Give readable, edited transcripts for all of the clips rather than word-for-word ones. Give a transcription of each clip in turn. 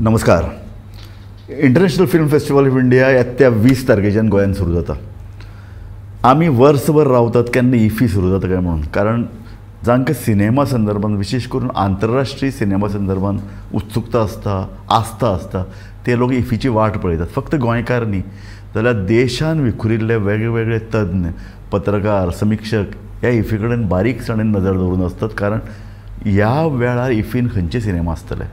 नमस्कार. International film festival of India येत्या 20 तारखेच्यान गोंयांत सुरू जाता. आमी वर्सभर रावतात केन्ना इफी सुरू जाता काय म्हणून, कारण जांकां सिनेमा संदर्भान, विशेष करून आंतरराष्ट्रीय सिनेमा संदर्भान उत्सुकता आसता, आस्था आसता, ते लोक इफीची वाट पळयतात. फक्त गोंयकार न्ही जाल्यार देशान विखुरिल्ले वेगळे वेगळे तज्ञ, पत्रकार, समिक्षक ह्या इफी कडेन बारीकसाणेन नदर दवरून आसतात. कारण ह्या वेळार इफीन खंयचे सिनेमा आसतले,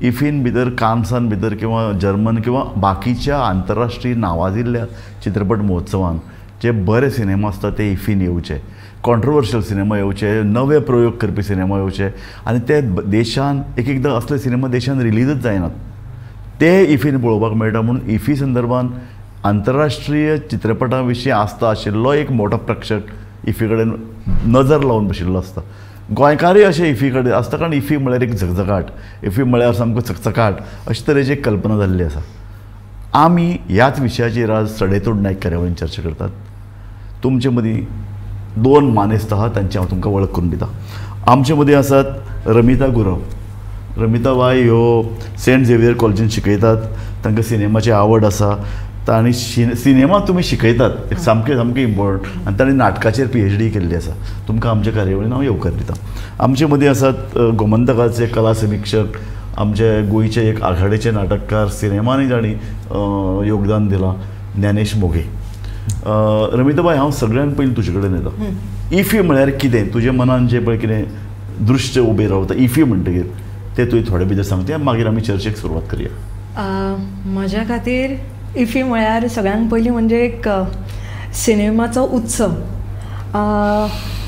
इफीन भितर, कान्सान भितर किंवा जर्मन किंवा बाकीच्या आंतरराष्ट्रीय नावाजिल्ल्या चित्रपट महोत्सवान जे बरे सिनेमा आसता ते इफीन येवचे, कॉन्ट्रोवर्शियल सिनेमा येवचे, नवे प्रयोग करपी सिनेमा येवचे आनी ते देशान एक एकदां असले सिनेमा देशान रिलीजच जायनात, ते इफीन पळोवपाक मेळटा. म्हणून इफी संदर्भान आंतरराष्ट्रीय चित्रपटां विशीं आस्था आशिल्लो एक मोठो प्रेक्षक इफी कडेन नजर लावन बशिल्लो आसता. गोंयकारय अशे इफी कडेन आसता, कारण इफी म्हळ्यार एक झगझगाट, इफी म्हळ्यार सामको चकचकाट अशे तरेची एक कल्पना जाल्ली आसा. आमी ह्याच विशयाचेर आज सडेतोड नायक कार्यावळीन चर्चा करतात. तुमचे मदीं दोन मानेस्त आहा, तांची हांव तुमकां वळख करून दिता. आमचे मदीं आसात रमिता गुरव. रमिता बाय ह्यो सेंट झेवियर कॉलेजीन शिकयतात, तांकां सिनेमाची आवड आसा, तांणी सिनेमा तुमी शिकयतात, सामकें सामकें इम्पॉर्टंट, आनी तांणी नाटकाचेर PhD केल्ली आसा. तुमकां आमच्या कार्यावळीन हांव येवकार दिता. आमचे मदीं आसात गोमंतकाचे कला समिक्षक, आमचे गोंयचे एक आघाडेचे नाटककार, सिनेमांनी जांणी योगदान दिलां, ज्ञानेश मोघे. रमिताबाय, हांव सगळ्यान पयलीं तुजे कडेन येता. इफी म्हळ्यार कितें, तुज्या मनान जें पळय कितें दृश्य उबें रावता इफी म्हणटकीर, तें तुवें थोडे भितर सांगता, मागीर आमी चर्चेक सुरवात करया. म्हज्या खातीर इफी म्हळ्यार सगळ्यांत पयलीं म्हणजे एक सिनेमाचो उत्सव,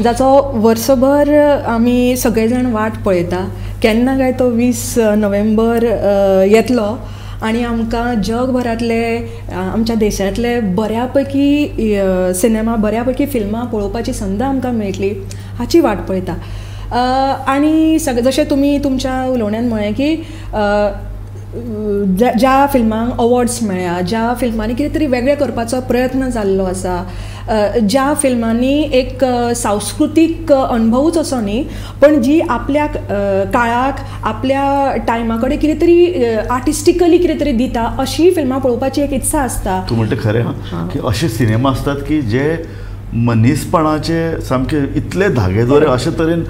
जाचो वर्सभर आमी सगळे जाण वाट पळयता, केन्ना काय तो 20 नोव्हेंबर येतलो आनी आमकां जगभरांतले, आमच्या देशांतले बऱ्यापैकी सिनेमा, बऱ्यापैकी फिल्मां पळोवपाची संद आमकां मेळटली हाची वाट पळयता. आनी जशें तुमी तुमच्या उलोवण्यान म्हळें की ज्या फिल्मांक अवॉर्ड्स मेळ्ळ्या, ज्या फिल्मांनी कितें तरी वेगळें करपाचो प्रयत्न जाल्लो आसा, ज्या फिल्मांनी एक सांस्कृतीक अणभवूच असो न्ही पण जी आपल्या काळाक, आपल्या टायमा कडेन कितें तरी आर्टिस्टिकली कितें तरी दिता अशी फिल्मां पळोवपाची एक इत्सा आसता. तूं म्हणटा खरें हां, की अशे सिनेमा आसतात की जे मनीसपणाचे सामके इतले धागे दोरे अशे तरेन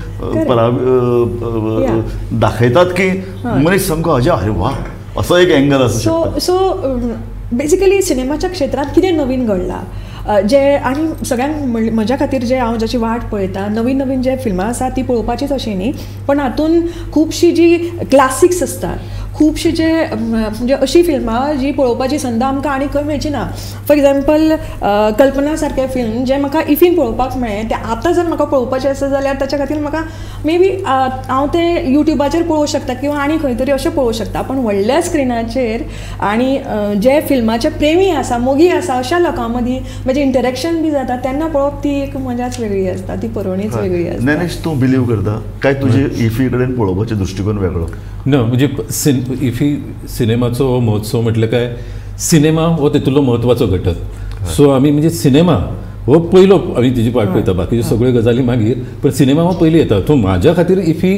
दाखयतात की मनीस सामको अजा अरे वा असो एक एंगल आसूं शकता. सो बेसिकली सिनेमाच्या क्षेत्रांत कितें नवीन घडलां जे, आनी सगळ्यांक म्हज्या खातीर जे हांव जाची वाट पळयता, नवीन नवीन जे फिल्मां आसा ती पळोवपाचीच अशें न्ही, पण हातूंत खुबशीं जी क्लासिक्स आसतात, खुबशीं जे म्हणजे अशीं फिल्मां जी पळोवपाची संद आमकां आनी खंय मेळची ना. फॉर एग्जाम्पल कल्पना सारकें फिल्म जें म्हाका इफीन पळोवपाक मेळ्ळें, तें आतां जर म्हाका पळोवपाचें आसा जाल्यार ताच्या खातीर म्हाका मे बी हांव तें युट्यूबाचेर पळोवंक शकता किंवा आनी खंय तरी अशें पळोवंक शकता, पण व्हडल्या स्क्रिनाचेर आनी जे फिल्माचे प्रेमी आसा, मोगी आसा अशा लोकां मदीं म्हजें इंटरेक्शन बी जाता तेन्ना पळोवप ती एक मजाच वेगळी आसता, ती पळोवणीच वेगळी आसता. ज्ञानेश, तूं बिलीव करता काय तुजे इफी कडेन पळोवपाचो दृश्टिकोन वेगळो? ना, म्हणजे इफी सिनेमाचो हो महोत्सव म्हटलें काय सिनेमा हो तेतूंतलो म्हत्वाचो घटक. सो आमी म्हणजे सिनेमा हो पयलो आमी तेजी वाट पळयता, बाकीच्यो सगळ्यो गजाली मागीर, पण सिनेमा हो पयली येता. सो म्हाज्या खातीर इफी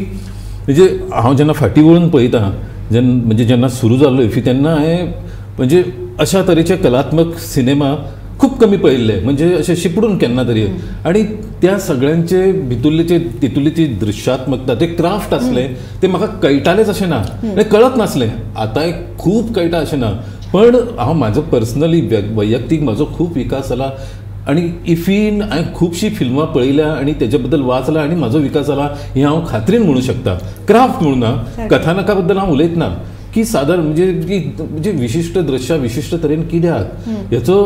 म्हणजे हांव जेन्ना फाटीं वळून पळयता, जेन्ना म्हणजे जेन्ना सुरू जाल्लो इफी तेन्ना हांवें म्हणजे अशा तरेचे कलात्मक सिनेमा खूब कमी पळयल्ले, म्हणजे अशें शिपडून केन्ना तरी, आनी त्या सगळ्यांचे भितुल्ले जे तितुली ती दृश्यात्मकता, ते क्राफ्ट आसलें ते म्हाका कळटालेंच अशें ना, आनी कळत नासलें. आतांय खूब कळटा अशें ना, पण हांव म्हाजो पर्सनली वैयक्तीक म्हाजो खूब विकास जाला आनी इफीन हांवें खुबशीं फिल्मां पळयल्या आनी तेजे बद्दल वाचलां आनी म्हाजो विकास जाला हें हांव खात्रीन म्हणूं शकता. क्राफ्ट म्हणून ना, कथानका बद्दल हांव उलयतना की सादारण म्हणजे की म्हणजे विशिश्ट दृश्यां विशिश्ट तरेन कित्याक हेचो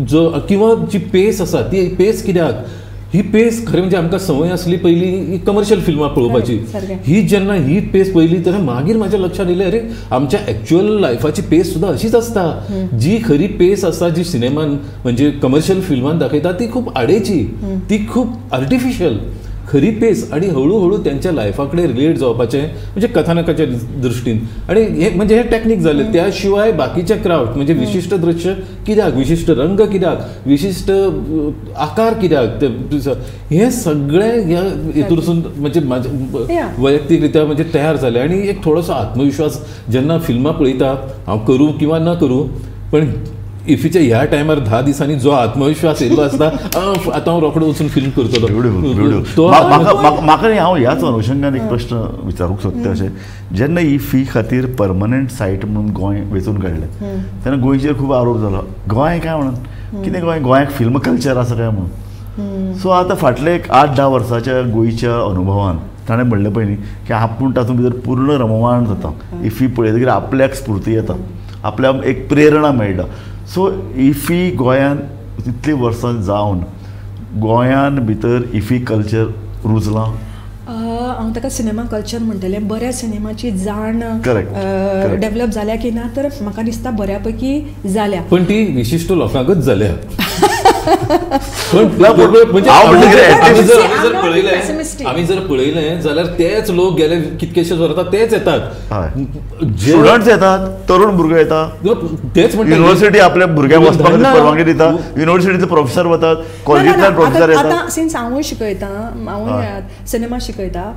जो किंवा जी पेस आसा ती पेस कित्याक, ही पेस खरें म्हणजे आमकां संवय आसली पयलीं कमर्शियल फिल्मां पळोवपाची, ही जेन्ना ही पेस पळयली तेन्ना मागीर म्हाज्या लक्षांत येयलें अरे आमच्या एक्चुअल लायफाची पेस सुद्दां अशीच आसता. जी खरी पेस आसा जी सिनेमान म्हणजे कमर्शियल फिल्मान दाखयता ती खूब आडेची, ती खूब आर्टिफिशियल. खरी पेस आनी हळू हळू त्यांच्या लायफा कडेन रिलेट जावपाचें म्हणजे कथानकाच्या दृश्टीन आनी हे म्हणजे हे टॅक्नीक जाले. त्या शिवाय बाकीचे क्राफ्ट म्हणजे विशिश्ट दृश्य कित्याक, विशिश्ट रंग कित्याक, विशिश्ट आकार कित्याक, हे सगळे ह्या हेतूरसून म्हणजे म्हाजे वैयक्तिकरित्या म्हणजे तयार जाले. आनी एक थोडोसो आत्मविश्वास जेन्ना फिल्मां पळयता हांव करूं किंवा न करूं पण इफीच्या ह्या टायमार 10 दिसांनी जो आत्मविश्वास येयल्लो आसता आतां हांव रोखडो वचून फिल्म करतलो. म्हाका हांव ह्याच अनुशंगान एक प्रश्न विचारूंक सोदता अशें, जेन्ना इफी खातीर परमनंट सायट म्हणून गोंय वेंचून काडलें तेन्ना गोंयचेर खूब आरोप जालो, गोंय काय म्हणून कितें गोंय, गोंयाक फिल्म कल्चर आसा काय म्हणून. सो आतां फाटले एक 8-10 वर्साच्या गोंयच्या अनुभवान ताणें म्हणलें पयलीं की आपूण तातूंत भितर पूर्ण रममाण जाता, इफी पळयतकीर आपल्याक स्फूर्ती येता, आपल्याक एक प्रेरणा मेळटा. सो इफी गोंयान इतलीं वर्सां जावन गोंयान भितर इफी कल्चर रुजलां? हांव ताका सिनेमा कल्चर म्हणटलें. बऱ्या सिनेमाची जाण डेवलप जाल्या की ना तर म्हाका दिसता बऱ्या पैकी जाल्या, पण ती विशिश्ट लोकांकच जाल्या. आमी जर पळयलें जाल्यार तेच लोक गेले कितकेशेच वर्सां तेच येतात, स्टुडंट्स येतात, तरुण भुरगे येतात, तेच युनिव्हर्सिटी आपल्या भुरग्यांक वचपाक परवानगी दिता, युनिव्हर्सिटीचे प्रोफेसर वतात, कॉलेजींतल्यान प्रोफेसर येतात. आतां सिन्स हांवूय शिकयतां, हांवूय सिनेमा शिकयता,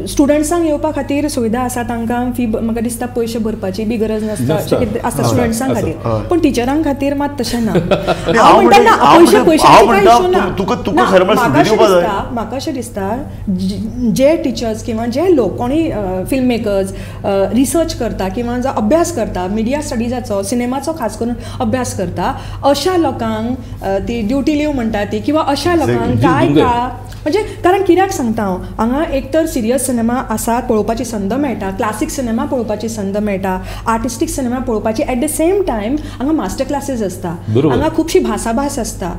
स्टुडंट्सांक येवपा खातीर सुविधा आसा, तांकां फी म्हाका दिसता पयशे भरपाची बी गरज नासता आसता स्टुडंट्सां खातीर, पण टिचरां खातीर मात तशें ना. हांव म्हणटा ना पयशे पयशांची कांय इशू ना. म्हाका अशें दिसता जे टिचर्स किंवा जे लोक कोणी फिल्म मेकर्स रिसर्च करता किंवा जो अभ्यास करता मिडिया स्टडीजाचो, सिनेमाचो खास करून अभ्यास करता, अशा लोकांक ती ड्युटी लीव म्हणटा ती किंवा अशा लोकांक कांय काळ म्हणजे कारण कित्याक सांगता हांव, हांगा एक तर सिरियस सिनेमा आसा पळोवपाची संद मेळटा, क्लासीक सिनेमा पळोवपाची संद मेळटा, आर्टिस्टीक सिनेमा पळोवपाची, एट the same time हांगा मास्टर क्लासीस आसता, हांगा खुबशी भासाभास आसता,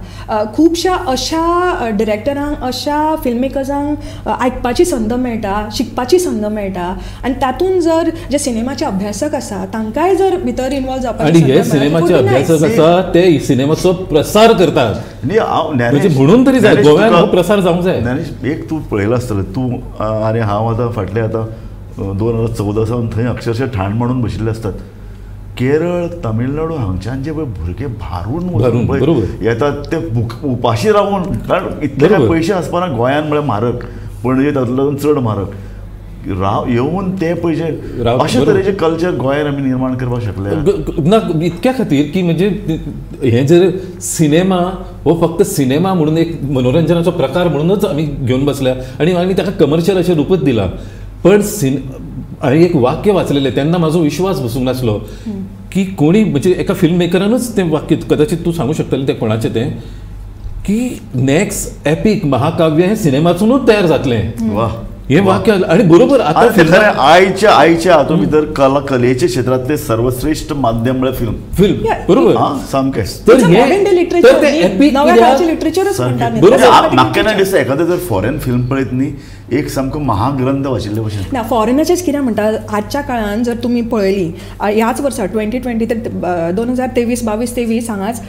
खुबश्या अशा डिरेक्टरांक अशा फिल्म मेकर्सांक आयकपाची संद मेळटा, शिकपाची संद मेळटा आनी तातूंत जर जे सिनेमाचे अभ्यासक आसा तांकांय जर भितर इन्वॉल्व जावपाची, हे सिनेमाचे अभ्यासक आसा ते सिनेमाचो प्रसार करतात म्हणजे म्हणून तरी जाय गोव्यान प्रसार जावंक जाय. ज्ञानेश एक तूं पळयलां आसतलें तूं आनी हांव आतां फाटलें आतां 2014 सावन थंय अक्षरशः ठाण मांडून बशिल्ले आसतात. केरळ, तमिळनाडू हांगच्यान जे पळय भुरगे भारून येतात ते उपाशी रावून, कारण इतले काय पयशे आसपाना गोंयान म्हळ्यार म्हारग, पणजे तातूंतल्यान चड म्हारग राव येवन ते पयशे, अशे तरेचे कल्चर गोंयान आमी निर्माण करपाक शकले ना. इतक्या खातीर की म्हणजे हे जर सिनेमा हो फक्त सिनेमा म्हणून एक मनोरंजनाचो प्रकार म्हणूनच आमी घेवन बसल्या आनी आमी ताका कमर्शियल अशें रूपच दिलां. पण हांवें एक वाक्य वाचलेलें तेन्ना म्हाजो विश्वास बसूंक नासलो की कोणी म्हणजे एका फिल्म मेकरानूच तें वाक्य, कदाचित तूं सांगूंक शकतलें तें कोणाचें तें, की नेक्स्ट एपीक महाकाव्य हें सिनेमातूनच तयार जातलें. वा, हे वाक्य आणि बरोबर. आता आयच्या आयच्या हातूंत भितर कला कलेच्या क्षेत्रांतले सर्वश्रेष्ठ माध्यम म्हळ्यार फिल्म. फिल्म बरोबर सामकें. तर म्हाका केन्ना दिसता एखादें जर फॉरेन फिल्म पळयत न्ही, एक सामको महाग्रंथ वाचिल्ले भशेन. ना फॉरेनाचेच कितें म्हणटा, आजच्या काळान जर तुमी पळयली ह्याच वर्सा 2020 2023 22 23 हांगाच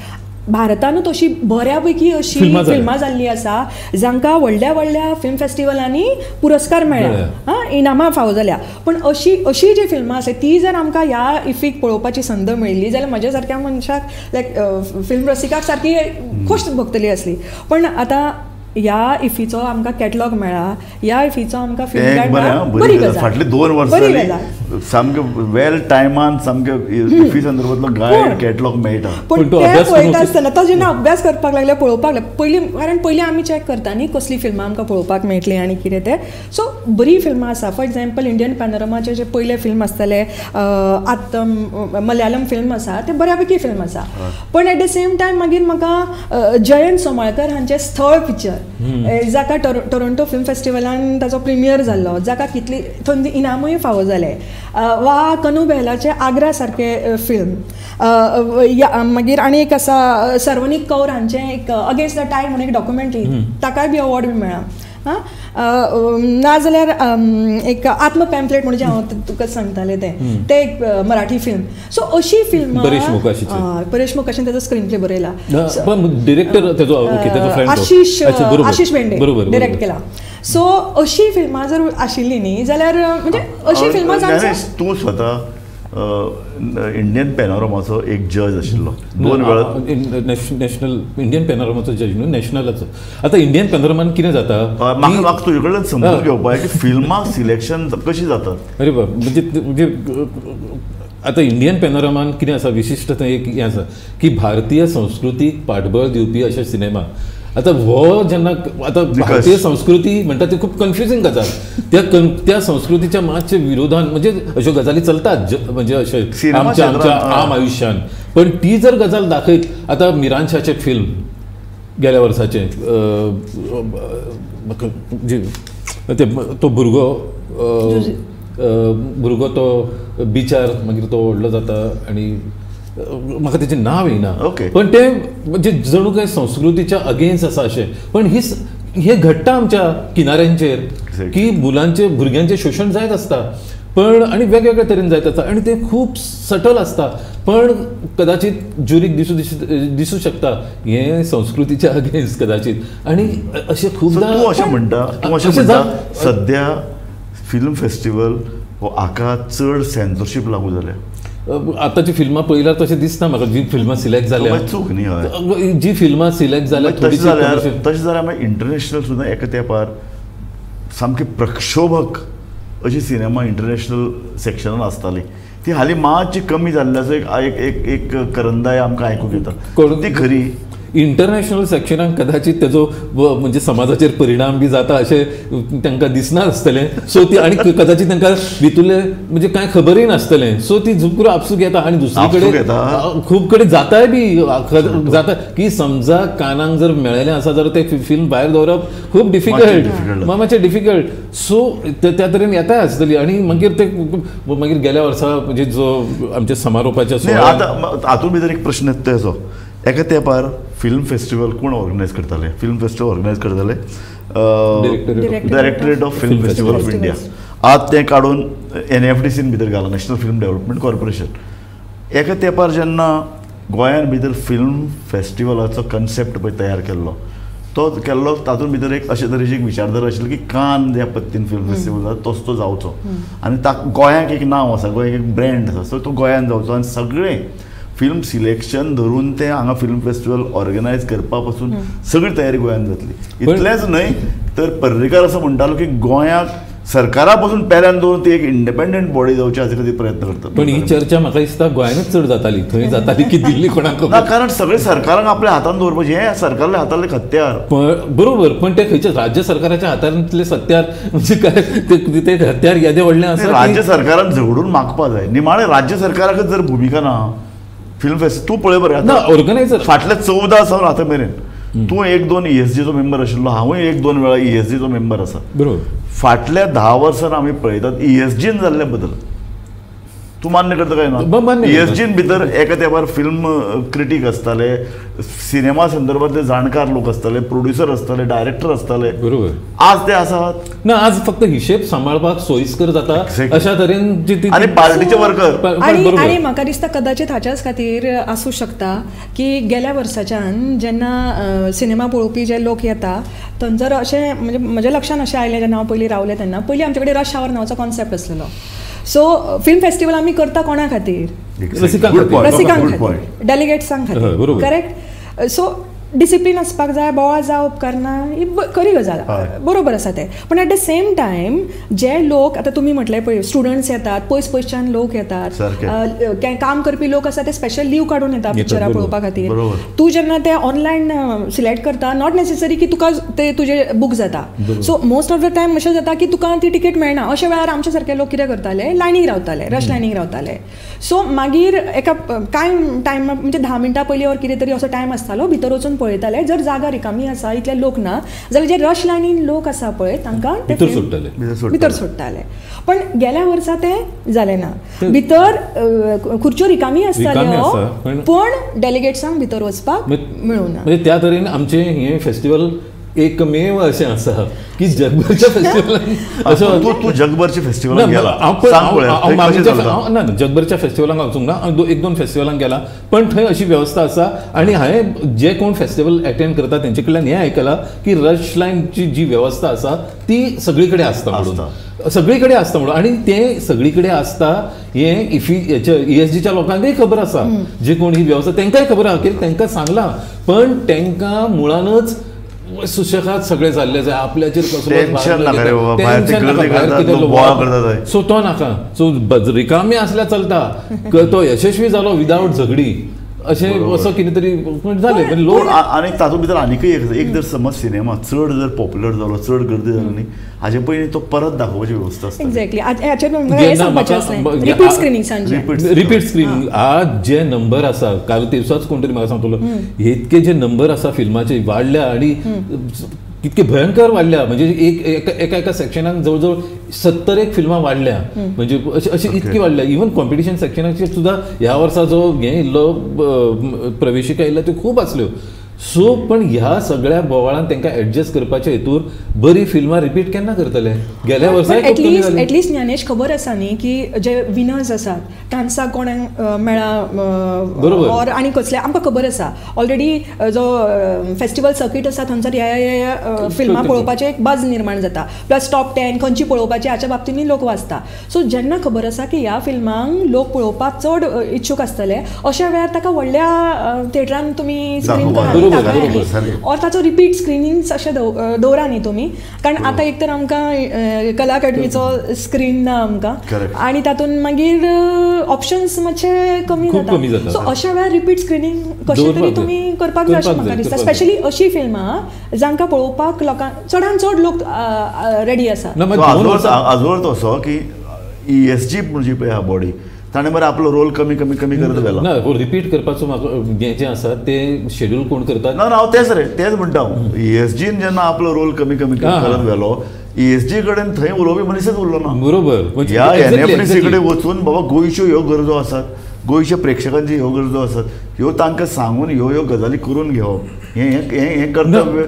भारतानूच अशी बऱ्यापैकी अशी फिल्मां जाल्ली आसा जांकां व्हडल्या व्हडल्या फिल्म फेस्टिवलांनी पुरस्कार मेळ्ळ्या, हां इनामां फावो जाल्या. पण अशी अशी जी फिल्मां आसा ती जर आमकां ह्या इफीक पळोवपाची संद मेळ्ळी जाल्यार म्हज्या सारक्या मनशाक लायक फिल्म रसिकाक सारकी खोश भोगतली आसली. पण आतां ह्या इफीचो आमकां कॅटलॉग मेळ्ळा, ह्या इफीचो आमकां फिल्म गायड मेळ्ळा, बरी गजाल. फाटले 2 वर्सां सामकें वेल टायमान सामकें इफी संदर्भांतलो गायड कॅटलॉग मेळटा. पण ते पळयता आसतना तो जेन्ना अभ्यास करपाक लागले, पळोवपाक लागले पयलीं, कारण पयलीं आमी चॅक करता न्ही कसली फिल्मां आमकां पळोवपाक मेळटलीं आनी कितें तें. सो बरी फिल्मां आसा. फॉर एग्जाम्पल इंडियन पॅनोरमाचे जे पयले फिल्म आसतले आत्तम मलयालम फिल्म आसा, ते बऱ्या पैकी फिल्म आसा. पण एट the same time मागीर म्हाका जयंत सोमाळकर हांचें स्थळ पिक्चर जाका टोरंटो फिल्म फेस्टिवलान ताचो प्रिमियर जाल्लो, जाका कितली थंय इनामूय फावो जाले, वा कनू बेहलाचे आग्रा सारके फिल्म, मागीर आनी एक आसा सर्वनीक कौर हांचें एक अगेन्स्ट the Tide म्हणून एक डॉक्युमेंट्री, ताकाय बी अवॉर्ड बी मेळ्ळा. नाजाल्यार एक आत्म पॅम्पलेट म्हणजे हांव तुका सांगतालें तें तें एक मराठी फिल्म. सो अशी फिल्मां परेश मोकाशीन ताजो स्क्रीन प्ले बरयला, डिरेक्टर आशिष आशिष भेंडे डिरेक्ट केला. सो अशी फिल्मां जर आशिल्ली न्ही जाल्यार म्हणजे अशी फिल्मां तूं स्वता इंडियन पॅनोरमाचो एक जज आशिल्लो दोन वेळा, नॅशनल इंडियन पॅनोरमाचो जज न्हू नॅशनलाचो. आतां इंडियन पॅनोरमान कितें जाता म्हाका तुजे कडल्यान समजून घेवपाक की फिल्मां सिलेक्शन कशी जातात. अरे बाब म्हणजे म्हणजे आतां इंडियन पॅनोरमान कितें आसा विशिश्ट थंय एक हें आसा की भारतीय संस्कृतीक पाठबळ दिवपी अशे सिनेमा. आतां हो जेन्ना आतां भारतीय संस्कृती म्हणटा ती खूब कन्फ्युजींग गजाल, त्या त्या संस्कृतीच्या मातशे विरोधान म्हणजे अश्यो गजाली चलतात म्हणजे अशे आमच्या आमच्या आम आयुश्यान, पण ती जर गजाल दाखयत आतां मिरानशाचें फिल्म गेल्या वर्साचें म्हाका ते तो भुरगो भुरगो तो बिचार मागीर तो व्हडलो जाता आनी म्हाका तेजें नांव येना, पण तें म्हणजे जणू काय संस्कृतीच्या अगेन्स्ट आसा अशें. पण ही हें घडटा आमच्या किनाऱ्यांचेर की मुलांचे भुरग्यांचें शोशण जायत आसता, पण आनी वेगवेगळ्या तरेन जायत आसता आनी तें खूब सटल आसता, पण कदाचित ज्युरीक दिसूं दिसूं शकता हें संस्कृतीच्या अगेन्स्ट कदाचित. आनी अशें खुबदां तूं अशें म्हणटा, तूं अशें म्हणटा सद्या फिल्म फेस्टिवल हो हाका चड सेन्सरशीप लागू जाल्या. आतांची फिल्मां पळयल्यार तशें दिसना म्हाका, जी फिल्मां सिलेक्ट जाल्या चूक न्ही, जी फिल्मां सिलेक्ट जाल्या तशें जाल्यार तशें जाल्यार मागीर इंटरनॅशनल सुद्दां एका तेंपार सामकी प्रक्षोभक अशी सिनेमा इंटरनॅशनल सेक्शनान आसताली, ती हालीं मातशी कमी जाल्ल्याचो एक एक एक करंदाय आमकां आयकूंक येता, ती खरी इंटरनॅशनल सेक्शनाक कदाचित तेजो म्हणजे समाजाचेर परिणाम बी जाता अशें तांकां दिसना आसतलें. सो ती आनी कदाचित तांकां भितुल्लें म्हणजे कांय खबरूय नासतलें, सो ती झुकूर आपसूक येता आनी दुसरे कडेन खूब कडेन जाताय बी जाता की समजा कानाक जर मेळ्ळें आसा जाल्यार तें फिल्म भायर दवरप खूब डिफिकल्ट, मातशें डिफिकल्ट. सो त्या तरेन येताय आसतली. आनी मागीर ते मागीर गेल्या वर्सा म्हणजे जो आमच्या समारोपाच्या आतां हातूंत भितर एक प्रश्न येता तेजो, एका तेंपार फिल्म फेस्टिवल कोण ऑर्गनायज करताले? फिल्म फेस्टिवल ऑर्गनायज करताले directorate of film festival of India. आज तें काडून NFDCन भितर घालां, नॅशनल फिल्म डेव्हलपमेंट कॉर्पोरेशन. एका तेंपार जेन्ना गोंयान भितर फिल्म फेस्टिवलाचो कन्सेप्ट पळय तयार केल्लो तो केल्लो तातूंत भितर एक अशे तरेची एक विचारधारा आशिल्ली की कान ज्या पद्दतीन फिल्म फेस्टिवल जाता तसो तो जावचो आनी गोंयाक एक नांव आसा, गोंयाक एक ब्रँड आसा, सो तो गोंयान जावचो आनी सगळें फिल्म सिलेक्शन धरून ते हांगा फिल्म फेस्टिवल ऑर्गनायज करपा पासून सगळी तयारी गोंयांत जातली. इतलेंच न्हय तर पर्रीकार असो म्हणटालो की गोंयाक सरकारा पासून पेल्यान दवरून ती एक इंडिपेंडंट बॉडी जावची हाचे खातीर प्रयत्न करतात. पण ही चर्चा म्हाका दिसता गोंयांतच चड जाताली, थंय जाताली की दिल्ली कोणाक ना, कारण सगळे सरकारांक आपल्या हातान दवरपाचें, हें सरकारल्या हातांतलें हत्यार. बरोबर, पण ते खंयच्या राज्य सरकाराच्या हातांतलें हत्यार म्हणजे काय ते हत्यार येदें व्हडलें आसा, राज्य सरकारान झगडून मागपा जाय. निमाणें राज्य सरकाराकच जर भुमिका ना फिल्म फेस्टिवल तूं पळय बरें ना ऑर्गनायझर फाटल्या 14 सावन आतां मेरेन तूं 1-2 ESGचो मेंबर आशिल्लो, हांवूय 1-2 वेळा ESGचो मेंबर आसा. बरोबर, फाटल्या 10 वर्सां आमी पळयतात ESGन जाल्ले बदल, तूं मान्य करता काय ना? ESGन भितर एका तेंपार फिल्म क्रिटीक आसताले, सिनेमा संदर्भातले जाणकार लोक आसताले, प्रोड्युसर आसताले, डायरेक्टर आसताले. बरोबर, आज ते आसात ना, आज फक्त हिशेब सांबाळपाक सोयीस्कर जाता अशा तरेन जी आनी पार्टीचे वर्कर. आनी म्हाका दिसता कदाचित हाच्याच खातीर आसूं शकता की गेल्या वर्साच्यान जेन्ना सिनेमा पळोवपी जे लोक येता थंयसर अशें म्हणजे म्हज्या लक्षान अशें आयलें जेन्ना हांव पयलीं रावलें तेन्ना पयलीं आमचे कडेन रश our नांवाचो कॉन्सेप्ट आसलेलो. सो फिल्म फेस्टिवल आमी करता कोणा खातीर? रसिकां खातीर, डेलिगेट्सां खातीर, करेक्ट. सो डिसिप्लीन आसपाक जाय, बोवाळ जावप उपकारना, ही खरी गजाल, बरोबर आसा तें. पण एट the same time जे लोक आतां तुमी म्हटलें पळय स्टुडंट्स येतात, पयस पयसच्यान लोक येतात, काम करपी लोक आसा ते स्पेशल लीव काडून येता पिक्चरां पळोवपा खातीर. तूं जेन्ना ते ऑनलायन सिलेक्ट करता not necessary की तुका ते तुजे बूक जाता. So most of the time अशें जाता की तुका ती तिकेट मेळना. अशा वेळार आमच्या सारके लोक कितें करताले, लायनीक रावताले, रश लायनीक रावताले. सो मागीर एका कांय टायम म्हणजे 10 मिनटां पयलीं ओर कितें तरी असो टायम आसतालो, भितर वचून पळयताले जर जागा रिकामी आसा इतले लोक ना जाल्यार जे रश लायनीन लोक आसा पळय तांकां भितर सोडटाले. पण गेल्या वर्सा तें जालें ना, भितर खुर्च्यो रिकामी आसताल्यो पण डेलिगेट्सांक भितर वचपाक मेळूं ना. म्हणजे त्या तरेन आमचें हें फेस्टिवल एकमेव अशें आसा की जगभरच्या फेस्टिवलान अशें तूं जगभरच्या फेस्टिवलान गेला? ना, जगभरच्या फेस्टिवलांक वचूंक ना, हांव एक दोन फेस्टिवलांक गेला, पण थंय अशी वेवस्था आसा. आनी हांवें जे कोण फेस्टिवल एटेंड करता तेंचे कडल्यान हें आयकलां की रश लायनची जी वेवस्था आसा ती सगळी कडेन आसता म्हणून, सगळी कडेन आसता म्हणून. आनी तें सगळी कडेन आसता हें इफी हेच्या ESGच्या लोकांकय खबर आसा, जे कोण ही वेवस्था तेंकांय खबर आसा की तेंकां सांगलां, पण तेंकां मुळानच सुशेगाद सगळे जाल्ले जाय, आपल्याचेर कसलो सो तो नाका. सो रिकामी आसल्यार चलता, तो यशस्वी जालो विदावट झगडी अशें असो कितें तरी जालें लोक. आनी तातूंत भितर आनीकय एक जर समज सिनेमा चड जर पॉप्युलर जालो, चड गर्दी जाली न्ही, हाजे पयलीं तो परत दाखोवपाची वेवस्था आसता. एक्झॅक्टली, रिपीट स्क्रिनिंग्सांचे, रिपीट स्क्रिनिंग आज जे नंबर आसा, काल दिवसाच कोण तरी म्हाका सांगतलो इतके जे नंबर आसा फिल्माचे वाडल्या आनी कितके भयंकर वाडल्या, म्हणजे एक एका एका सेक्शनाक जवळ जवळ 70 फिल्मां वाडल्या, म्हणजे अशी इतकी वाडल्या. इवन कॉम्पिटिशन सेक्शनाचेर सुद्दां ह्या वर्सा जो हें येयल्लो प्रवेशिका येयल्यो त्यो खूब आसल्यो. सो पण ह्या सगळ्या बोवाळान तांकां एडजस्ट करपाचे हेतूर बरी फिल्मां रिपीट केन्ना करतले? गेल्या वर्सा एटलिस्ट ज्ञानेश खबर आसा न्ही की जे विनर्स आसात कान्सा कोणाक मेळा ऑर आनी कसले आमकां खबर आसा ऑलरेडी, जो फेस्टिवल सर्कीट आसा थंयसर ह्या ह्या फिल्मां पळोवपाचें एक बज निर्माण जाता, प्लस टॉप 10 खंयची पळोवपाची हाच्या बाबतींतूय लोक वाचता. सो जेन्ना खबर आसा की ह्या फिल्मांक लोक पळोवपाक चड इच्छूक आसतले, अशा वेळार ताका व्हडल्या थिएटरान तुमी स्क्रीन करात और ताचो रिपीट स्क्रिनिंग अशें दवरा न्ही तुमी, कारण आतां एक तर आमकां कला अकादमीचो स्क्रीन ना आमकां, आनी तातूंत मागीर ऑप्शन्स मातशे कमी जाता. सो अशा वेळार रिपीट स्क्रिनिंग कशें तरी तुमी करपाक जाय अशें म्हाका दिसता, स्पेशली अशी फिल्मां जांकां पळोवपाक लोकांक चडान चड लोक रेडी आसा. आजवर तो असो की ESG म्हणजे पळय हा बॉडी ताणें बरें आपलो रोल कमी कमी कमी करत गेलो ना. रिपीट करपाचो म्हाका हें जें आसा तें शेड्यूल कोण करता ना, हांव तेंच रे तेंच म्हणटा हांव. ESGन जेन्ना आपलो रोल कमी कमी करत गेलो, ESG कडेन थंय उलोवपी मनीसच उरलो ना. बरोबर, ह्या NFDC कडेन वचून बाबा गोंयच्यो ह्यो गरजो आसात, गोंयच्या प्रेक्षकांच्यो ह्यो गरजो आसात, ह्यो तांकां सांगून ह्यो ह्यो गजाली करून घेवप हें कर्तव्य.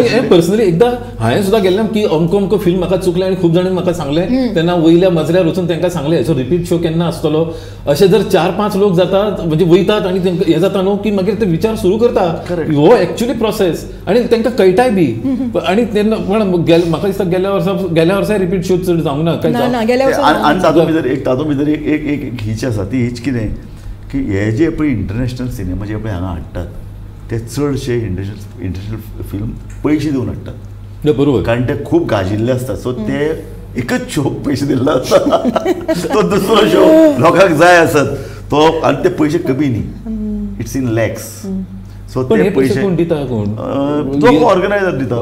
हें पर्सनली एकदां हांवें सुद्दां गेल्लें की अमको अमको फिल्म म्हाका चुकलें आनी खूब जाणांनी म्हाका सांगलें, तेन्ना वयल्या मजल्यार वचून तांकां सांगलें हेचो रिपीट शो केन्ना आसतलो. अशें जर 4-5 लोक जातात म्हणजे वयतात आनी तांकां हें जाता न्हू की मागीर ते विचार सुरू करता हो एक्चुअली प्रोसेस आनी तांकां कळटाय बी. आनी तेन्ना पण म्हाका दिसता गेल्या वर्सा रिपीट शो चड जावंक ना. आनी तातूंत भितर एक तातूंत भितर एक एक हीच आसा, ती हीच कितें की हे जे पळय इंटरनॅशनल सिनेमा जे पळय हांगा हाडटात ते चडशे इंटरनॅशनल फिल्म पयशे दिवन हाडटात. बरोबर, कारण ते खूब गाजिल्ले आसतात. सो ते एकच शो पयशे दिल्लो आसता, तो दुसरो शो लोकांक जाय आसत तो, आनी ते पयशे कमी न्ही, it's in lakhs. सो ते पयशे कोण दिता? कोण तो ऑर्गनायझर दिता,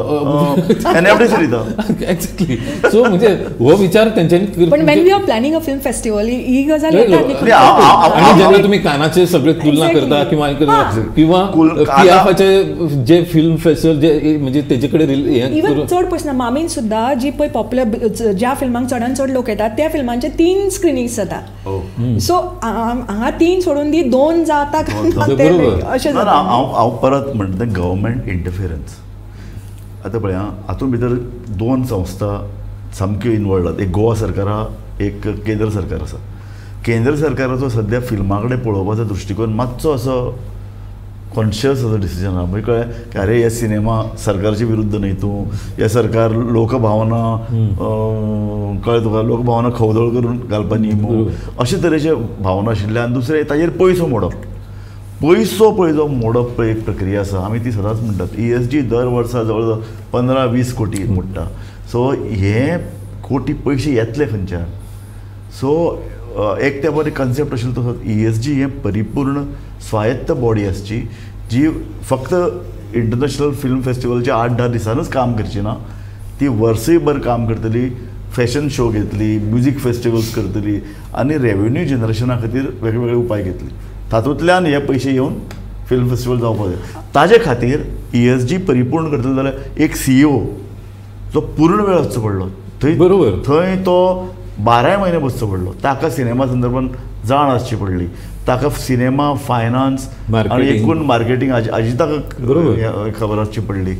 NFDC दिता. एक्झॅक्टली. सो म्हणजे हो विचार तेंच्यांनी. पण when we are planning a film festival ही गजाल येता. आणि जेन्ना तुमी कानाचे सगळे तुलना करता किंवा किंवा पियाफाचे जे फिल्म फेस्टिवल जे म्हणजे तेजे कडेन इवन चड पयस ना, मामीन सुद्दां जी पळय पॉप्युलर ज्या फिल्मांक चडान चड लोक येतात त्या फिल्मांचे 3 स्क्रिनिंग्स जाता. सो हांगा 3 सोडून दी 2 जाता अशें जाता. हांव परत म्हणटा गव्हर्मेंट इंटरफिरन्स. आतां पळय हातूंत भितर 2 संस्था सामक्यो इनवॉल्ड आसात, एक गोवा सरकार आहा, एक केंद्र सरकार आसा. केंद्र सरकाराचो सद्या फिल्मां कडेन पळोवपाचो दृश्टिकोन मातसो असो कॉन्शियस असो डिसिजन आहा. म्हणजे कळ्ळें की अरे हे सिनेमा सरकारचे विरुद्ध न्ही तूं, हे सरकार लोकभावना कळ्ळें तुका, लोकभावना खवदळ करून घालपा न्ही मूं, अशे तरेचे भावना आशिल्ले. आनी दुसरें ताजेर पयसो मोडप, पयसो पळय जो मोडप पळय एक प्रक्रिया आसा, आमी ती सदांच म्हणटात. ESG दर वर्सा जवळ जवळ 15-20 कोटी मोडटा. सो हे कोटी पयशे येतले खंयच्यान? सो एक त्या बरें कन्सेप्ट आशिल्लो तसोच ESG हें परिपूर्ण स्वायत्त बॉडी आसची जी फक्त इंटरनॅशनल फिल्म फेस्टिवलच्या 8-10 दिसांनूच काम करची ना, ती वर्सय भर काम करतली, फॅशन शो घेतली, म्युजीक फेस्टिवल्स करतली आनी रेवेन्यू जनरेशना खातीर वेगवेगळे उपाय घेतली. तातूंतल्यान हे पयशे येवन फिल्म फेस्टिवल जावपाक जाय. ताजे खातीर ESG परिपूर्ण करतलो जाल्यार एक CEO जो पूर्ण वेळ आसचो पडलो थंय, बरोबर, थंय तो 12 म्हयने बसचो पडलो, ताका सिनेमा संदर्भान जाण आसची पडली, ताका सिनेमा फायनान्स आनी एकूण मार्केटिंग अजिताक खबर आसची पडली.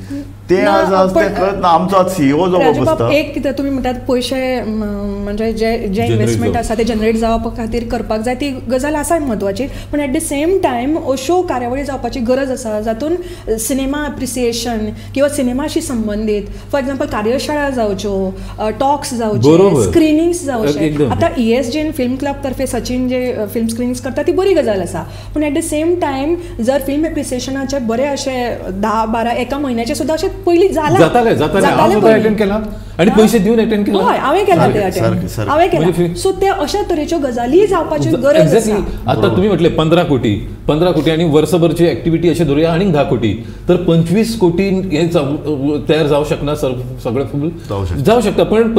ते आज आज ते कळत ना. आमचो आज सीईओ जो बसता एक कितें तुमी म्हणटात पयशे म्हणजे जे जे इन्वेस्टमेंट आसा ते जनरेट जावपा खातीर करपाक जाय ती गजाल आसा म्हत्वाची, पूण एट the same time अश्यो कार्यावळी जावपाची गरज आसा जातून सिनेमा एप्रिसिएशन किंवा सिनेमाशी संबंदीत फॉर एक्झाम्पल कार्यशाळा जावच्यो, टॉक्स जावचे, स्क्रिनिंग्स जावचे. आतां ESGN film club तर्फे सचिन जे फिल्म स्क्रिनिंग्स करता ती बरी गजाल आसा, पूण एट the same time जर फिल्म एप्रिसिएशनाचे बरे अशे 10-12 एका म्हयन्याचे सुद्दां अशे पयलीं जाताले अटेंड केला आनी पयशे दिवन अटेंड केला. हय, हांवें केला ते अटेंड, हांवें केला. सो ते अशा तरेच्यो गजाली जावपाची गरज आसा. आतां तुमी म्हटलें 15 कोटी, 15 कोटी आनी वर्सभरची एक्टिविटी अशें धरुया आनीक 10 कोटी, तर 25 कोटी हे तयार जावं शकना सगळें फूल जावं शकता. पण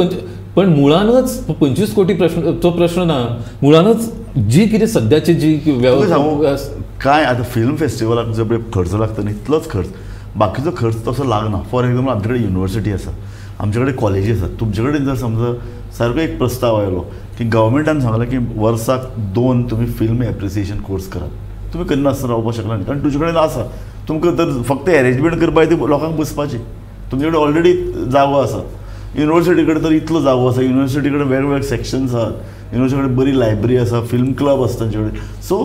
पण मुळानच 25 कोटी प्रश्न तो प्रश्न ना, मुळानच जी कितें सद्याची जी वेवस्था काय आतां फिल्म फेस्टिवलाक जो पळय खर्च लागता न्ही तितलोच खर्च, बाकीचो खर्च तसो लागना. फॉर एक्झाम्पल आमचे कडेन युनिवर्सिटी आसा, आमचे कडेन कॉलेजी आसात, तुमचे कडेन जर समजा सारको एक प्रस्ताव आयलो की गव्हर्मेंटान सांगलें की वर्साक 2 तुमी फिल्म एप्रिसिएशन कोर्स करात, तुमी करनासतना रावपाक शकना न्ही, कारण तुजे कडेन आसा. तुमकां तर फक्त एरेंजमेंट करपाक ती लोकांक बसपाची, तुमचे कडेन ऑलरेडी जागो आसा. युनिवर्सिटी कडेन तर इतलो जागो आसा, युनिवर्सिटी कडेन वेगवेगळे सेक्शन्स आसात, युनिवर्सिटी कडेन बरी लायब्ररी आसा, फिल्म क्लब आसा तांचे कडेन. सो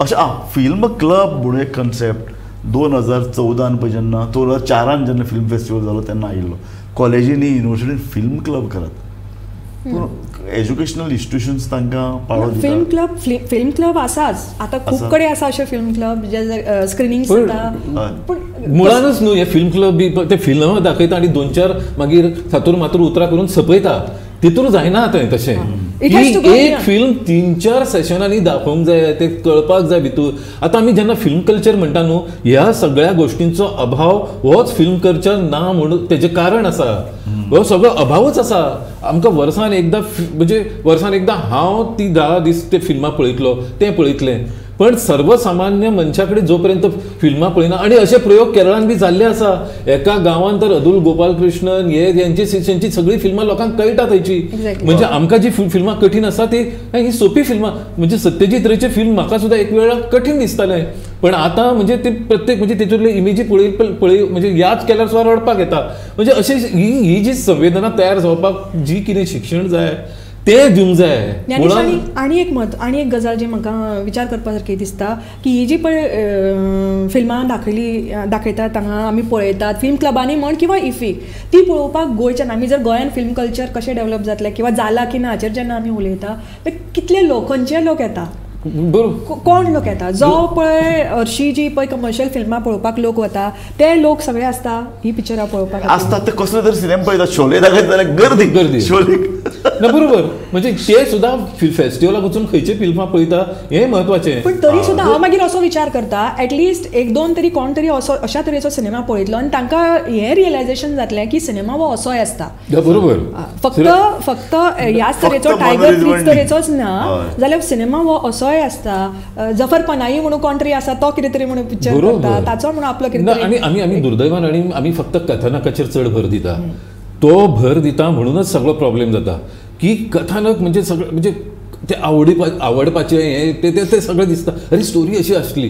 अशें आं फिल्म क्लब म्हणून एक कन्सेप्ट 2014 पळय जेन्ना 2004 जेन्ना फिल्म फेस्टिवल जालो तेन्ना आयिल्लो. कॉलेजींनी युनिवर्सिटीन फिल्म क्लब करात, पूण एज्युकेशनल इन्स्टिट्यूशन्स तांकां पाळो दिता. फिल्म क्लब, फिल्म क्लब आसाच आतां खूब कडेन आसा अशे फिल्म क्लब जे स्क्रिनिंग जाता, पूण मुळानच न्हू हे फिल्म क्लब बी ते फिल्म दाखयता आनी 2-4 मागीर थातूर मातूर उतरां करून सोंपयता, तितूर जायना थंय तशें. एक फिल्म 3-4 सेशनांनी दाखोवंक जाय, ते कळपाक जाय भितूर. आतां आमी जेन्ना फिल्म कल्चर म्हणटा न्हू, ह्या सगळ्या गोश्टींचो अभाव होच फिल्म कल्चर ना म्हणून तेजें कारण आसा. हो सगळो अभावच आसा. आमकां वर्सान एकदां म्हणजे वर्सान एकदां हांव ती 10 दीस ते फिल्मां पळयतलो तें पळयतलें, पण सर्वसामान्य मनशा कडेन जो पर्यंत फिल्मां पळयना. आनी अशे प्रयोग केरळान बी जाल्ले आसा. एका गांवान तर अदुल गोपाल कृष्णन हे यांची सगळी फिल्मां लोकांक कळटा थंयची. म्हणजे आमकां जी फिल्मां कठीण आसा ती ही सोपी फिल्मां, म्हणजे सत्यजीत रेचे फिल्म म्हाका सुद्दां एक वेळा कठीण दिसतालें, पण आतां म्हणजे ते प्रत्येक म्हणजे तेतूंतले इमेजी पळय पळय म्हणजे याद केल्यार सुद्दां रडपाक येता. म्हणजे अशें ही जी संवेदना तयार जावपाक जी कितें शिक्षण जाय तें दिवंक जाय. आनी एक मत आनी एक गजाल जी म्हाका विचार करपा सारकी दिसता की ही जी पळय फिल्मां दाखयली दाखयतात हांगा आमी पळयतात फिल्म क्लबांनी म्हण किंवा इफी, ती पळोवपाक गोंयच्यान आमी जर गोंयान फिल्म कल्चर कशें डेवलप जातलें किंवा जाला की ना हाचेर जेन्ना आमी उलयता कितले लोक खंयचे लोक येता, कोण लोक येता, जो पळय हरशी जी पळय कमर्शियल फिल्मां पळोवपाक लोक वता ते लोक सगळे आसता ही पिक्चरां पळोवपाक आसता. ते कसले तरी सिनेमा पळयता, शोले दाखयता जाल्यार गर्दी गर्दी शोले ना बरोबर. म्हणजे ते सुद्दां फेस्टिवलाक वचून खंयचे फिल्मां पळयता हें म्हत्वाचें. पूण तरी सुद्दां हांव मागीर असो विचार करता एटलिस्ट 1-2 तरी कोण तरी असो अशा तरेचो सिनेमा पळयतलो आनी तांकां हें रियलायझेशन जातलें की सिनेमा हो असोय आसता. बरोबर, फक्त फक्त ह्याच तरेचो टायगर तीच तरेचोच ना जाल्यार सिनेमा हो असोय आसता. जफर पनाई म्हणून कोण तरी आसा तो कितें तरी म्हणून पिक्चर करता ताचो म्हणून आपलो कितें. आनी आमी आमी दुर्दैवान आनी आमी फक्त कथानकाचेर चड भर दिता, तो भर दिता म्हणूनच सगळो प्रॉब्लेम जाता की कथानक म्हणजे सगळं म्हणजे ते आवडपाचें हें ते ते सगळें दिसता. अरे स्टोरी अशी आसली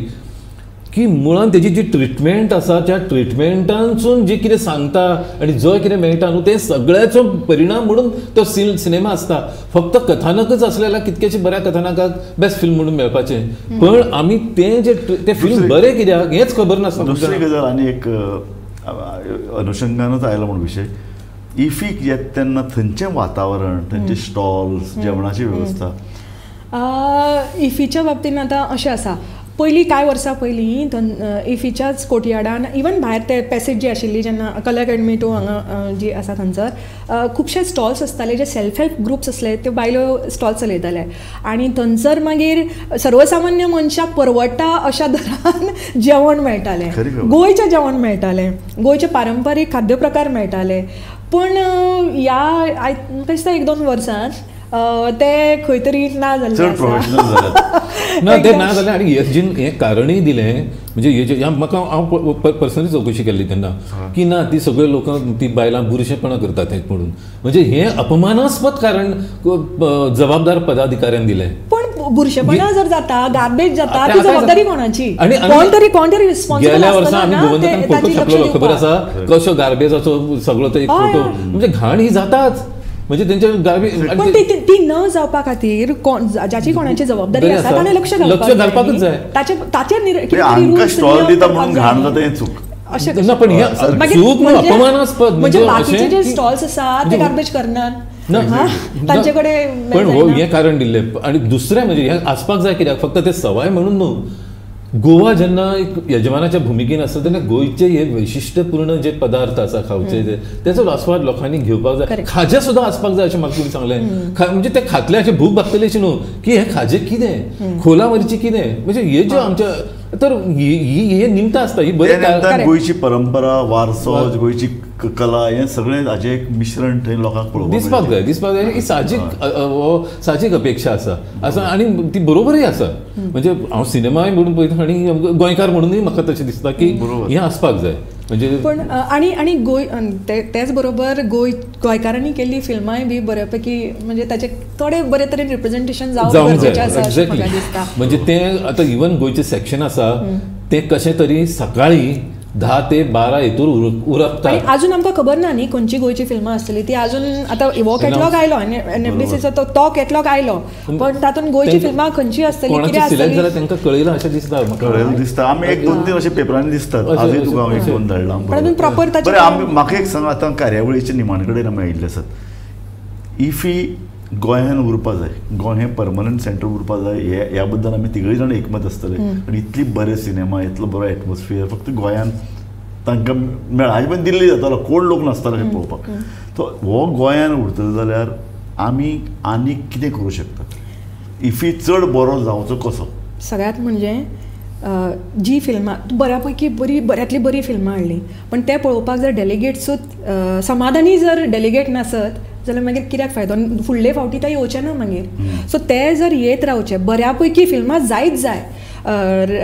की मुळान तेजी जी ट्रिटमेंट आसा त्या ट्रिटमेंटानसून जी कितें सांगता आनी जो कितें मेळटा न्हू तें सगळ्याचो परिणाम म्हणून तो सिनेमा आसता. फक्त कथानकच आसलें जाल्यार कितकेशे बऱ्या कथानकाक बेस्ट फिल्म म्हणून मेळपाचें, पण आमी तें जे तें फिल्म बरें कित्याक हेंच खबर नासता. दुसरी गजाल आनी एक अनुशंगानच आयलो म्हूण विशय, इफीक येता तेन्ना थंयचें वातावरण, थंयचे स्टॉल्स, जेवणाची वेवस्था इफीच्या बाबतीन आतां अशें आसा. पयलीं कांय वर्सां पयलीं इफीच्याच कोर्टयार्डान इवन भायर ते पॅसेज जी आशिल्ली जेन्ना कला अकॅडमी टू हांगा जी आसा थंयसर खुबशे स्टॉल्स आसताले जे सेल्फ हेल्प ग्रुप्स आसले त्यो बायलो स्टॉल चलयताले आनी थंयसर मागीर सर्वसामान्य मनशाक परवडटा अशा दरान जेवण मेळटालें, गोंयचें जेवण मेळटालें, गोंयचे पारंपारीक खाद्य प्रकार मेळटाले. पूण ह्या म्हाका दिसता 1-2 वर्सां ते खंय तरी ना जाल्ले ना, ते ना जालें. आनी एसजीन हें कारणूय दिलें म्हणजे हेजे म्हाका हांव पर्सनली चवकशी केल्ली तेन्ना की ना ती सगळे लोकां ती बायलां बुरशेपणां करतात तें म्हणून, म्हणजे हें अपमानास्पद कारण जबाबदार पदाधिकाऱ्यान दिलें. पण बुरशेपणा जर जाता, गार्बेज जाता, ती जबाबदारी कोणाची? कोण तरी कोण तरी रिस्पॉन्सिबल. गेल्या वर्सा आमी गोमंतकान फोटो छापलो, खबर आसा कसो गार्बेजाचो सगळो तो एक फोटो, म्हणजे घाण ही जाताच, म्हणजे तेंच्या गार्बेज. पण ती न जावपा खातीर कोण जाची कोणाची जबाबदारी आसा ताणें लक्ष घालपाकच जाय. ताचेर स्टॉल दिता म्हणून घाण जाता हें चूक. अशें ना, पण हे चूक अपमानास्पद. म्हणजे बाकीचे जे स्टॉल्स आसा ते गार्बेज करनात तांचे कडेन. पण हो हें कारण दिल्लें. आनी दुसरें म्हणजे हें आसपाक जाय कित्याक फक्त ते सवाय म्हणून न्हू, गोवा जेन्ना एक यजमानाच्या भुमिकेन आसता तेन्ना गोंयचे हे वैशिश्ट्यपूर्ण जे पदार्थ आसा खावचे तेचो आस्वाद लोकांनी घेवपाक जाय. खाजें सुद्दां आसपाक जाय अशें म्हाका तुमी सांगलें. म्हणजे ते खातले अशें भूक भागतले अशें न्हू की हें खाजें कितें, खोला मिरची कितें, म्हणजे हे ज्यो आमच्या तर ही निमतां आसता ही बरी गोंयची परंपरा, वारसो, गोंयची कला, हें सगळें हाजें एक मिश्रण थंय लोकांक पळोवपाक दिसपाक जाय, दिसपाक जाय. ही साहजीक हो साहजीक अपेक्षा आसा आसा आनी ती बरोबरूय आसा. म्हणजे हांव सिनेमाय म्हणून पळयता आनी गोंयकार म्हणूनय म्हाका तशें दिसता की हें आसपाक जाय. म्हणजे पण आनी आनी गोंय तेच बरोबर गोंयकारांनी केल्ली फिल्मांय बी बऱ्यापैकी म्हणजे ताचे थोडे बरे तरेन रिप्रेझेंटेशन जावंक गरजेचें आसा अशें म्हाका दिसता. म्हणजे तें आतां इवन गोंयचें सेक्शन आसा तें कशें तरी सकाळीं 10 ते 12 हेतूर उरकता. आजून आमकां खबर ना न्ही खंयची गोंयची फिल्मां आसतली ती. आजून आतां हो कॅटलॉग आयलो एनएफडीसीचो तो कॅटलॉग आयलो, पण तातूंत गोंयची फिल्मां खंयची आसतली, कितें आसतली जाल्यार तांकां कळयलां अशें दिसता. कळयलें दिसता. आमी 1-2-3 अशे पेपरांनी दिसतात. आजूय तुका हांव 1-2 धाडलां. पण अजून प्रॉपर ताचें. बरें, आमी म्हाका एक सांग, आतां कार्यावळीच्या निमाणे कडेन आमी आयिल्ले आसात. इफी गोंयान उरपा जाय, गोंय हें परमनंट सेंटर उरपा जाय, ह्या बद्दल आमी तिगूय जाण एकमत आसतले. आनी इतली बरे सिनेमा, इतलो बरो एटमॉस्फियर फक्त गोंयान तांकां मेळ्ळा. हाजे पण दिल्ली जातालो, कोण लोक नासतालो अशें पळोवपाक. सो हो गोंयान उरतलो जाल्यार आमी आनीक कितें करूं शकतात? इफी चड बरो जावचो कसो? सगळ्यांत म्हणजे जी फिल्मां बऱ्यापैकी बरी बऱ्यांतली बरी फिल्मां हाडली, पण ते पळोवपाक जर डेलिगेट्सूच समाधानी जर डेलिगेट नासत जाल्यार मागीर कित्याक फायदो? फुडले फावटी ते येवचे ना मागीर. सो ते जर येत रावचे, बऱ्यापैकी फिल्मां जायत जाय,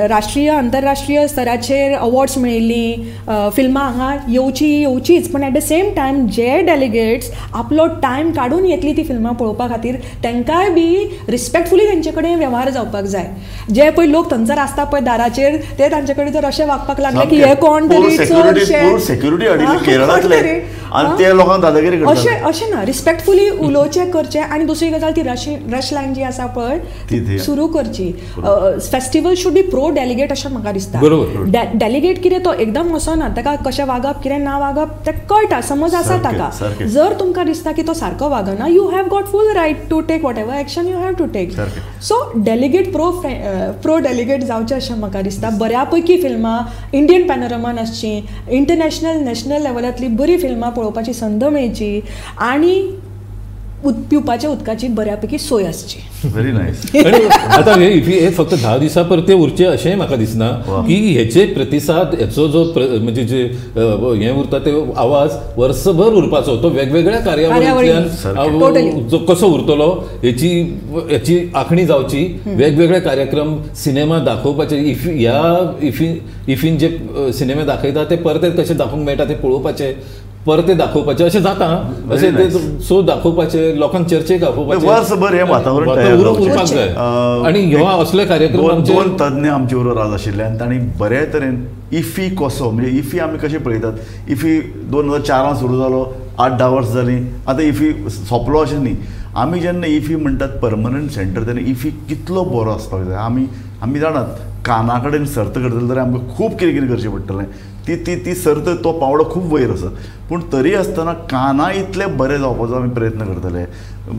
राष्ट्रीय आंतरराष्ट्रीय स्तराचेर अवॉर्ड्स मेळिल्लीं फिल्मां हांगा येवची येवचीच, पण एट the same time जे डेलिगेट्स आपलो टायम काडून येतली ती फिल्मां पळोवपा खातीर तांकांय बी रिस्पेक्टफुली तेंचे कडेन वेव्हार जावपाक जाय. जे पळय लोक थंयसर आसता पळय दाराचेर ते तांचे कडेन जर अशें वागपाक लागले की हे कोण तरी अशें अशें ना, रिस्पेक्टफुली उलोवचें करचें. आनी दुसरी गजाल ती रश लायन जी आसा पळय सुरू करची. Festival should be pro delegate अशें म्हाका दिसता. डेलिगेट कितें तो एकदम वचना, ताका कशें वागप कितें ना वागप तें कळटा, समज आसा ताका. जर तुमकां दिसता की तो सारको वागना, you have got full right to take whatever action you have to take. So delegate pro delegate जावचें अशें म्हाका दिसता. बऱ्यापैकी फिल्मां इंडियन पॅनोरमान आसची, इंटरनॅशनल नॅशनल लेवलांतली बरी फिल्मां पळोवपाची संद मेळची आनी पिवपाच्या उदकाची बऱ्यापैकी सोय आसची. Very nice. आतां हे फक्त 10 दिसां परते उरचे अशेंय म्हाका दिसना की हेचे प्रतिसाद, हेचो जो म्हणजे जे हें उरता ते आवाज वर्सभर उरपाचो, तो वेगवेगळ्या कार्यावळींतल्यान जो कसो उरतलो हेची हेची आंखणी जावची. वेगवेगळे कार्यक्रम सिनेमा दाखोवपाचे, इफी ह्या इफीन जे सिनेमे दाखयता ते परते कशे दाखोवंक मेळटा ते पळोवपाचे, परते दाखोवपाचे अशें जाता, अशें ते सो दाखोवपाचे, लोकांक चर्चेक आपोवपाचे, वर्सभर हें वातावरण उरपाक जाय. आनी ह्यो असले कार्यक्रम दोन तज्ञ आमचे बरोबर आज आशिल्ले आनी तांणी बरे तरेन इफी कसो, म्हणजे इफी आमी कशें पळयतात, इफी 2004 सुरू जालो, 8-10 वर्सां जालीं, आतां इफी सोंपलो अशें न्ही. आमी जेन्ना इफी म्हणटात परमनंट सेंटर, तेन्ना इफी कितलो बरो आसपाक जाय. आमी आमी जाणात काना कडेन सर्त करतले जाल्यार आमकां खूब कितें कितें करचें पडटलें, ती ती ती सर्त तो पावडो खूब वयर आसा. पूण तरी आसतना काना इतले बरें जावपाचो आमी प्रयत्न करतले,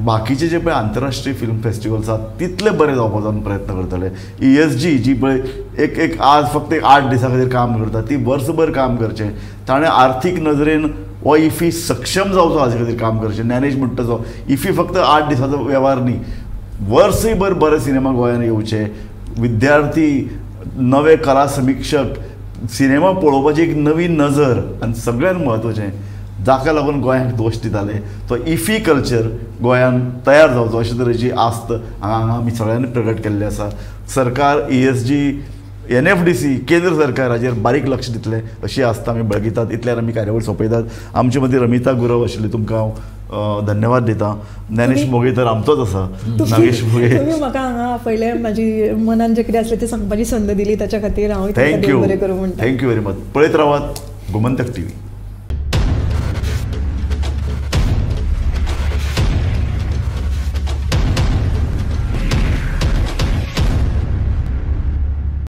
बाकीचे जे पळय आंतरराष्ट्रीय फिल्म फेस्टिवल्स आसात तितले बरें जावपाचो आमी प्रयत्न करतले. ESG जी पळय एक एक आज फक्त एक 8 दिसां खातीर काम करता, ती वर्सभर काम करचें, ताणें आर्थीक नदरेन हो इफी सक्षम जावचो हाजे खातीर काम करचें. ज्ञानेश म्हणटा तो इफी फक्त 8 दिसांचो वेव्हार न्ही, वर्सभर बरे सिनेमा गोंयांत येवचे, विद्यार्थी, नवे कला समिक्षक, सिनेमा पळोवपाची एक नवी नजर. आनी सगळ्यांत म्हत्वाचें जाका लागून गोंयांक दोश दिताले तो इफी कल्चर गोंयांत तयार जावचो अशे तरेची आस्त हांगा आमी सगळ्यांनी प्रगट केल्ली आसा. सरकार ESG NFDC केंद्र सरकार हाजेर बारीक लक्ष दितले अशी आस्था आमी बाळगितात. इतल्यार आमी कार्यावळ सोंपयतात. आमचे मदीं रमिता गुरव आशिल्ली, तुमकां हांव धन्यवाद दिता. ज्ञानेश मोघे तर आमचोच आसा. नागेश मोघे, तुमी म्हाका हांगा आपयले, म्हाजी मनान जें कितें आसलें तें सांगपाची संद दिली, ताच्या खातीर हांव thank you, बरें करूं म्हणटा. Thank you very much. पळयत रावात गोमंतक टीव्ही.